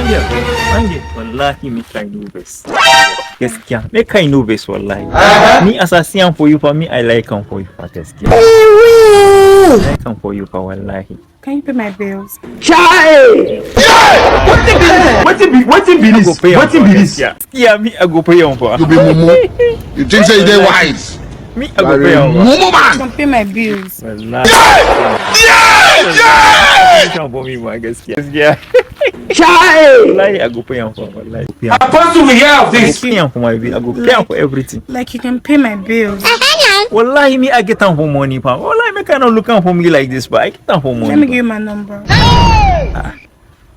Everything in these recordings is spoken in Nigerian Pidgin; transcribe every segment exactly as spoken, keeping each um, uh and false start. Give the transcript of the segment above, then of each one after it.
Yeah, Angie, wallahi, make I no vex. Gaskiya, make I no vex, wallahi. Me, as I see am for you, for me, I like am for you, for gaskiya. I like am for you, for wallahi. Can you pay my bills? Chai! Wetin be, wetin be, wetin be this? Wetin be this? Yeah, me, I go pay am for. You be mumu. You think say you dey wise? Me, I go pay am for. Mumu man. Can pay my bills. Wallahi. Yeah! Yeah! Pay am for me, for gaskiya. Gaskiya. Chai! Wallahi, I go pay am for. Wallahi. Apostle, we hear of this. I go pay am for my bill. I go pay am for everything. Like you can pay my bills. Wallahi, me, I get am for money, pa. Wallahi, make I no look am for me like this, but I get am for money. Let me give you my number.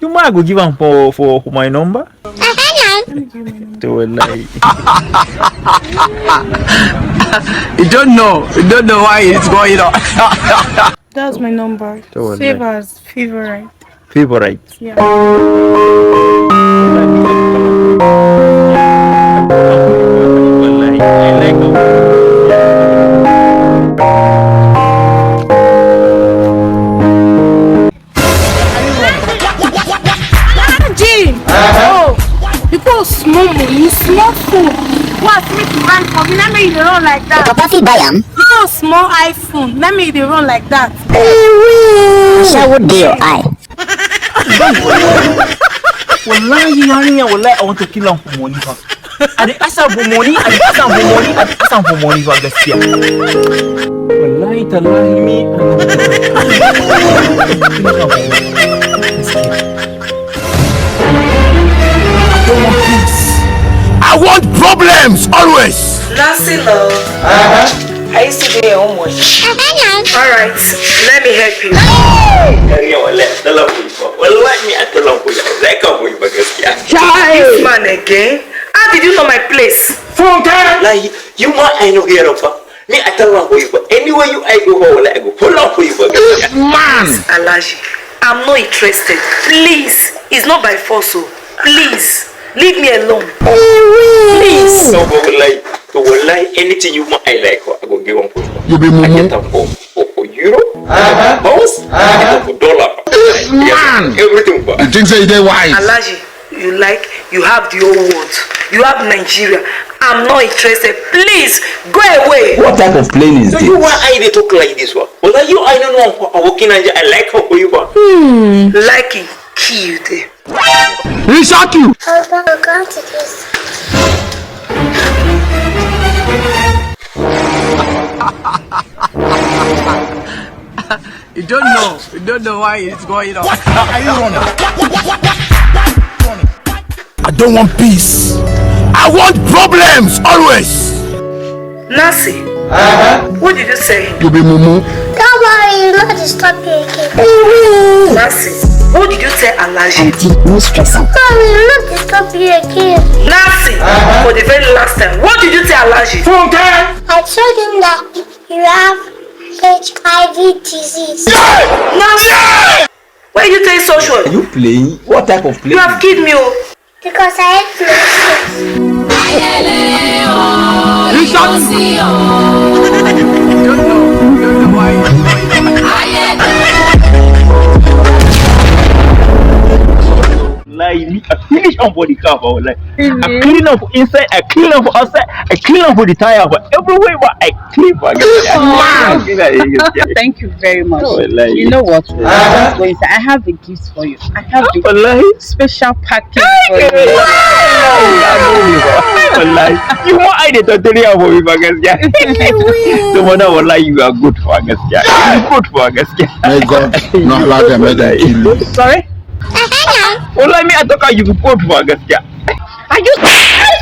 You ma go give am for, for, for my number? Let me give you my number. To wallahi. You don't know. You don't know why it's going on. That's my number. To wallahi. Save as favorite. Favorite. Yeah. Jim! Oh, you go small money, small phone. What make you buy for me? Let me you dey run like that. Papa fit buy am. You go small iPhone. Let me you dey run like that. Shawo dey your eye. Wallahi, yarinya, wallahi, I want to kill am for money, fa. I dey ask am for money, I dey ask am for money, I dey ask am for money, fa, gaskiya. Wallahi, tallahi, me, I no go kill am for money. Gaskiya. I don't want peace. I want problems always. Nancy, love. Uh-huh. Are you still doing your homework? Alright, let me help you. Yarinya, wallahi, I tell am for you, fa. Wallahi, me, I tell am for you. I like am for you, fa, gaskiya. This man again? How did you know my place? Funke! Like, you ma, I no hear am, fa. Me, I tell am for you, fa. Anywhere you I go, fa, wallahi, I go pull am for you, fa. This man! Alhaji, I'm not interested. Please, it's not by force, oh. Please, leave me alone. Please. No, but wallahi, to wallahi, anything you want, I like, I go give am for you. You be mumu. I get am for, for, for euro, I get am for pounds, I get am for dollar. This man. Everything for. You think say you dey wise? Alhaji, you like, you have the whole world. You have Nigeria. I'm not interested. Please, go away. What type of plane is this? So you why I dey talk like this one? Wallahi, you I don't know. I work in Nigeria. I like for you, but. Hmm. Like it, kill you there. He shock you. Husband, come to this. You don't know. You don't know why it's going on. What are you running? I don't want peace. I want problems always. Nancy, uh-huh, what did you say? You be mumu. Don't worry, you not disturb me again. Nancy, what did you tell Alhaji? Auntie, no stress am. Don't worry, you not disturb me again. Nancy, uh-huh, for the very last time, what did you tell Alhaji? Funke! I told him that you have H I V disease. Nancy, why you tell such word? Are you playing? What type of play? You have killed me, oh. Because I hate places. You shot. You don't know. You don't know why. Like me, I finish on body cover. Like I clean up for inside, I clean up for outside, I clean up for the tire, for everywhere. But I clean for. Thank you very much. Oh, like, you know what? Uh-huh. Let's go inside. I have a gift for you. I have a special package for you. Wallahi, you want I dey totally am for me, for gaskiya. So, mother, wallahi, you are good for gaskiya. You are good for gaskiya. May God not allow them, let them kill you. Sorry? Wallahi, me, I talk how you good for gaskiya. Are you, are you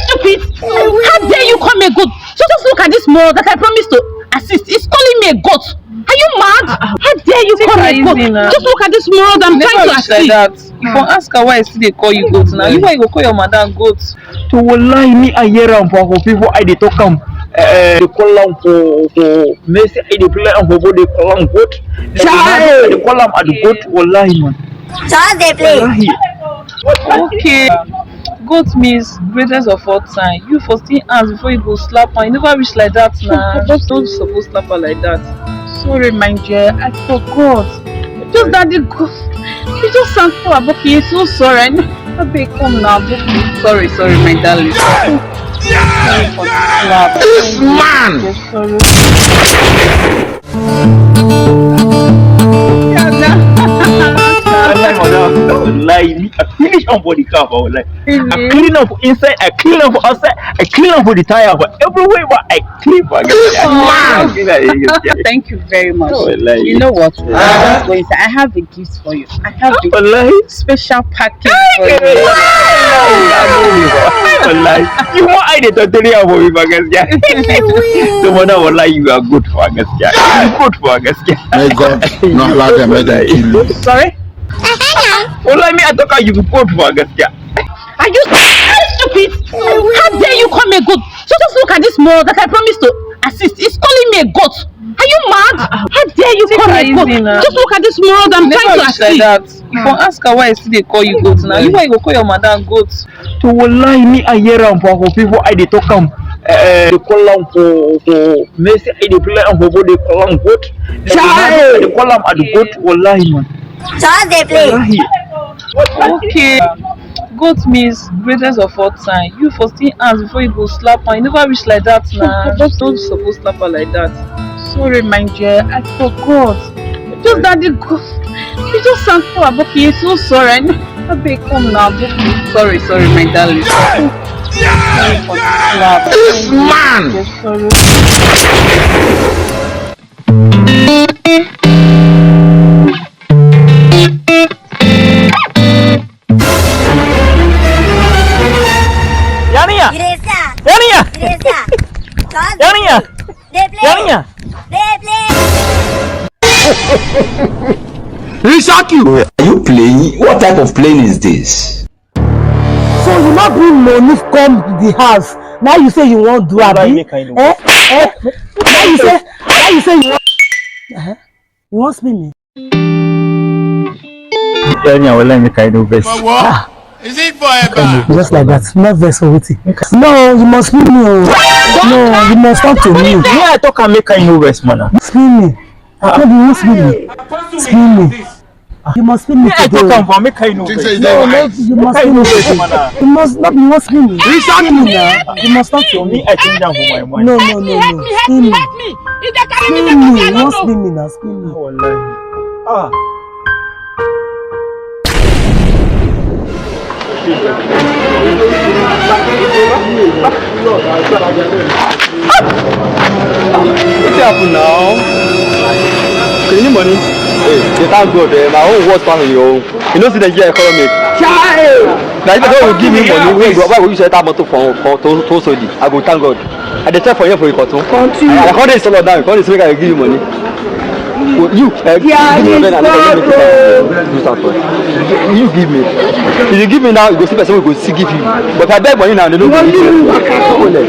stupid? How dare you call me a goat? So just look at this mirror that I promised to assist. It's calling me a goat. Are you mad? How dare you call me a goat? Just look at this mirror that I'm trying to assist. If I ask her why I still dey call you goat now, you why you go call your madam goat? To wallahi me I hear am for, for people I dey talk am. Eh, they call am for, for Messi, I dey play am for, for they call am goat. Chai! They call am at the goat, wallahi man. So how they play? Wallahi. Okay. Goat means greatest of all time. You for still hands before you go slap her. You never reach like that now. Don't suppose slap her like that. Sorry, my dear. I forgot. Just that the goat, the Just thank for Aboki. So sorry. I beg, come now, Aboki. Sorry, sorry, my darling. Sorry for the slap. This man. Yes, sorry. Wallahi, madam, no lie. Me, I finish on body car, but like, I clean up inside, I clean up outside, I clean up with the tire, but everywhere, but I clean for Thank you very much. You know what? Let's go inside. I have a gift for you. I have a special package for you. Wallahi, you want I the tutorial for me, my guys? Yeah. So, madam, wallahi, you are good for us, yeah. You good for us, yeah. May God not allow them, let them kill you. Sorry? Wallahi, me, I talk how you good for us, yeah. Are you stupid? How dare you call me a goat? So just look at this mirror that I promised to assist. It's calling me a goat. Are you mad? How dare you call me a goat? Just look at this mirror that I'm trying to assist. Like that. If I ask her why I still dey call you goat now, you why you go call your madam goat? To wallahi, me I hear am for, for people, I dey talk am. Eh, dey call am for, for Messi, I dey play am for, for dey call am goat. Chai! Dey call am at the goat, wallahi, man. So how's the play? Wallahi. Okay. Goat means greatest of all time. You for still hands before you go slap am. You never reach like that now. Don't suppose slap her like that. Sorry, my dear. I forgot. Just that the goat. You just thank for Aboki. So sorry. I beg, come now, Aboki. Sorry, sorry, my darling. Sorry for the slap. This man. Yes, sorry. Yarinya! Yarinya! Yarinya! Dey play. Yarinya! Dey play. He shock you. Are you playing? What type of playing is this? So you not bring money come the house. Now you say you won't do abi? Eh? Eh? Now you say, now you say you want, uh-huh. You want spin me? Tell me, I will let me kind of vex. Ah. Is it forever? Just like that. No vex for wetin. No, you must spin me. Oh. No, you must talk to me. Me, I talk and make I no vex, man. Spin me. No be you spin me. Spin me. You must spin me today. I talk am for make I no vex. No, no, you must spin me today. You must not be you spin me. Spin me now. You must talk to me. Me, I change am for my mind. No, no, no, no. Spin me. Spin me. You must spin me now. Spin me. Ah. Wetin happen now? Can you money? Hey, dey thank God, eh, my own worse pass your own. You know see the year economy. Chai! Na if you give me money, why go, why go you sell that motor for, for to, to Sodi? I go thank God. I dey sell for here for Ikotun. Continue. I come dey sell now. Come dey say make I give you money. Well, you, eh, give me money, I no go make it. You give me. If you give me now, you go see person wey go still give you. But I beg money now, they no go give you. Continue.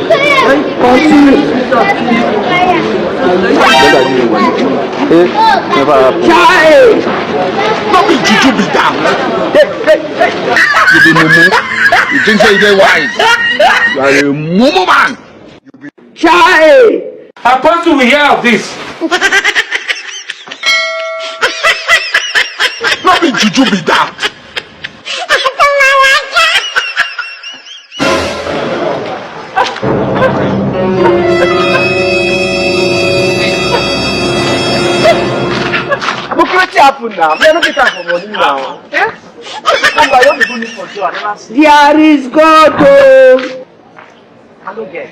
Make I give you money. Eh, never happen. Chai! No be juju be that. Hey, hey, hey. You be mumu. You think say you dey wise? You are a mumu man. Chai! Apostle, we hear of this. No be juju be that. But wetin happen now? Me, I no get time for money now. Eh? Come by, you go look for job. I never see. There is God, oh. I no get.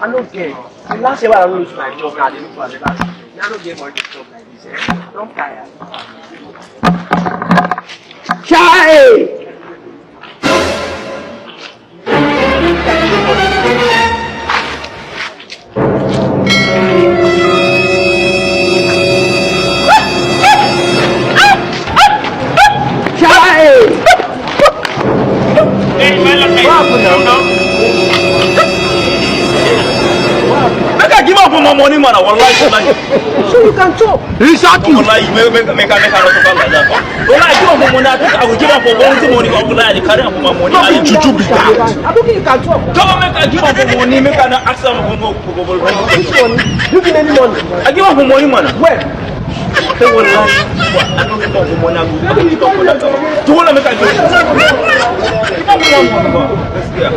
I no get. The last year when I lose my job, now I dey look for another thing. Me, I no get money to chop like this. Eh? I don tire. Chai! Chai! Make I give am for my money, man. I wan lie. So you can chop. Exactly. Wallahi, make, make, make, make I not talk like that. Wallahi, I give am for money. I think I will give am for one money. Wallahi, I dey carry am for my money. No be juju be that. I don't think you can talk. Come on, make I give am for money. Make I not ask am for money. Which money? You give any money? I give am for money, man. When? Say wallahi, I don't talk for money. I go talk for that. To hold am make I do. You don't want money. Gaskiya.